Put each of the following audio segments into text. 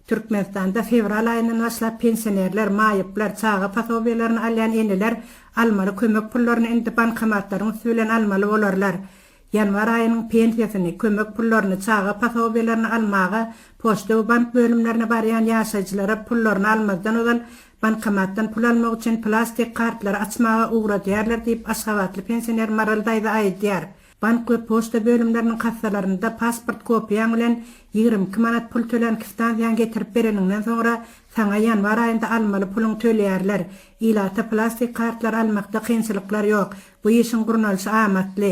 Türkmenistanda fewral aýyndan başlap pensionerler, maýyplar, çaga posobiýalaryny alýan eneler almaly kömek pullaryny indi bankomatlaryň üsti bilen almaly bolarlar. Ýanwar aýynyň pensiýasyny, kömek pullaryny, çaga posobiýalaryny almaga poçta we bank bölümlerine barýan ýaşaýjylara pullaryny almazdan ozal bankomatdan pul almak üçin plastik kartlary açmaga ugradýarlar diýip, aşgabatly pensioner Maral daýza aýdýar. Bank we poçta bölümleriniň kassalarynda pasport kopiýaň bilen 22 manat pul tölän kwitansiýaňy getirip bereniňden soňra saňa ýanwar aýynda almaly puluňy töleýärler. Ilata plastik kartlary almakda kynçylyklar ýok. Bu işiň gurnalyşy amatly.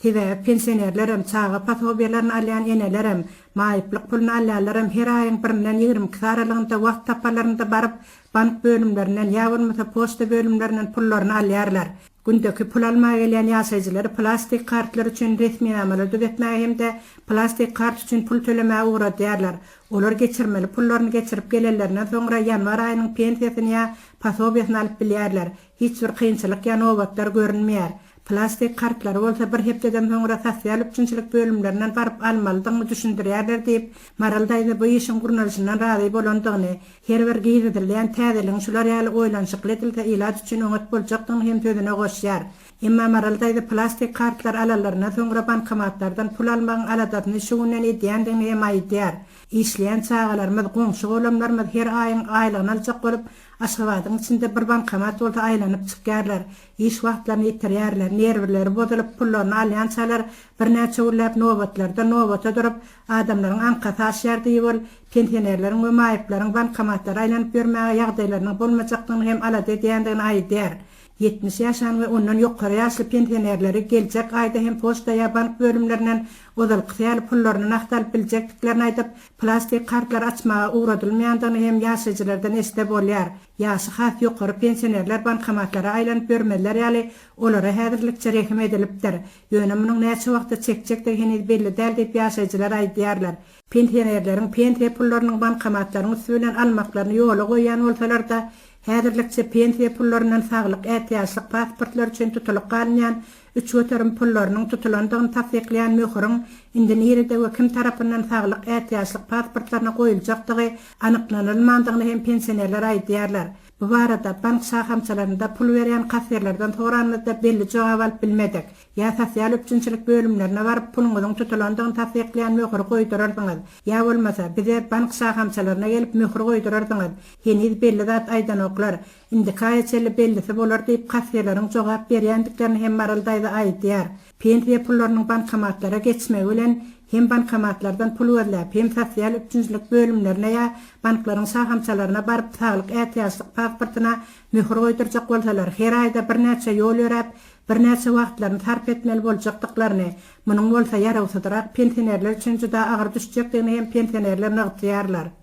Sebäbi pensionerlerem, çaga posobiýalaryny alýan enelerem, maýyplyk puluny alýanlaram her aýyň birinden 22-si aralygynda wagt tapanlarynda baryp bank bölümlerinden ýa bolmasa poçta bölümlerinden pullaryny alýarlar. Gündeki pul almaga gelýän ýaşaýjylary plastik kartlar üçin resminamalary düzetmäge hem-de plastik kart üçin pul tölemäge ugradýarlar. Olar geçirmeli pullaryny geçirip gelenlerinden soňra ýanwar aýynyň pensiýasyny ýa posobiýasyny alyp bilýärler. Hiç bir kynçylyk ýa nobatlar görünmeýär. Plastik kartlary bolsa bir hepdeden soňra sosial üpjünçilik bölümlerinden baryp almalydygyňy düşündirýärler diýip, Maral daýza bu işiň gurnalyşyndan razy bolandygyny, Her bir girizilýän täzeligiň şular ýaly oýlanyşykly edilse ilat üçin oňat boljakdygyny hem sözüne goşýar. Emma Maral daýza plastik kartlary alanlaryndan soňra bankomatlardan pul almagyň aladasyny şu günden edýändigini hem aýdýar. Işleýän çagalarymyz, goňşy-golamlarymyz her aýyň aýlygyny aljak bolup, Aşgabadyň içinde bir bankomat bolsa aýlanyp çykýarlar. Iş wagtlaryny ýitirýärler, nerwleri bozulyp, pullaryny alýançalar birnäçe günläp nobatlarda nobata durup, adamlaryň aňkasy aşýar diýip ol, pensionerleriň we maýyplaryň bankomatlara aýlanyp ýörmäge ýagdaýlarynyň bolmajakdygyny hem alada edýändigini aýdýar. 70 ýaşan we ondan ýokary ýaşly pensionerleri geljek aýda hem poçta ýa bank bölümlerinden ozalkysy ýaly pullaryny nagt alyp biljekdiklerini aýdyp, plastik kartlary açmaga ugradylmaýandygyny hem ýaşaýjylardan eşitse bolýar. Ýaşy has ýokary pensionerler bankomatlara aýlanyp ýörmezler ýaly, olara häzirlikçe rehim edilipdir. Ýöne munuň näçe wagta çekjekdigi heniz belli däl diýip ýaşaýjylar aýdýarlar. Pensionerleriň pensiýa pullarynyň bankomatlaryň üsti bilen almaklaryny ýola goýýan bolsalar-da, häzirlikçe pensiýa pullaryndan saglyk ätiýaçlyk pasportlary üçin tutulyp galynýan 3% pullarynyň tutulandygyny tassyklaýan möhüriň indi nirede we kim tarapyndan saglyk ätiýaçlyk pasportlaryna goýuljakdygy anyklanylmandygyny hem pensionerler aýdýarlar. Bu barada bank şahamçalarynda pul berýän kassirlerden soranymyzda belli jogap alyp bilmedik. Ýa sosial üpjünçilik bölümlerine baryp puluňyzyň tutulandygyny tassyklaýan möhüri goýdurarsyňyz, ýa bolmasa, bize bank şahamçalaryna gelip möhür goýdurarsyňyz. Heniz belli zat aýdanoklar. Indiki aýa çenli bellisi bolar diýip, kassirleriň jogap berýändiklerini hem Maral daýza aýdýar. Pensiýa pullarynyň bankomatlara geçmegi bilen hem bankomatlardan pul gözläp, hem sosial üpjünçilik bölümlerine ýa banklaryň şahamçalaryna baryp saglyk ätiýaçlyk pasportyna möhür goýdurjak bolsalar, her aýda birnäçe ýol ýöräp, birnäçe wagtlaryny sarp etmeli boljakdyklaryny, munuň bolsa ýarawsyzrak pensionerler üçin juda agyr düşjekdigini hem pensionerler nygtaýarlar.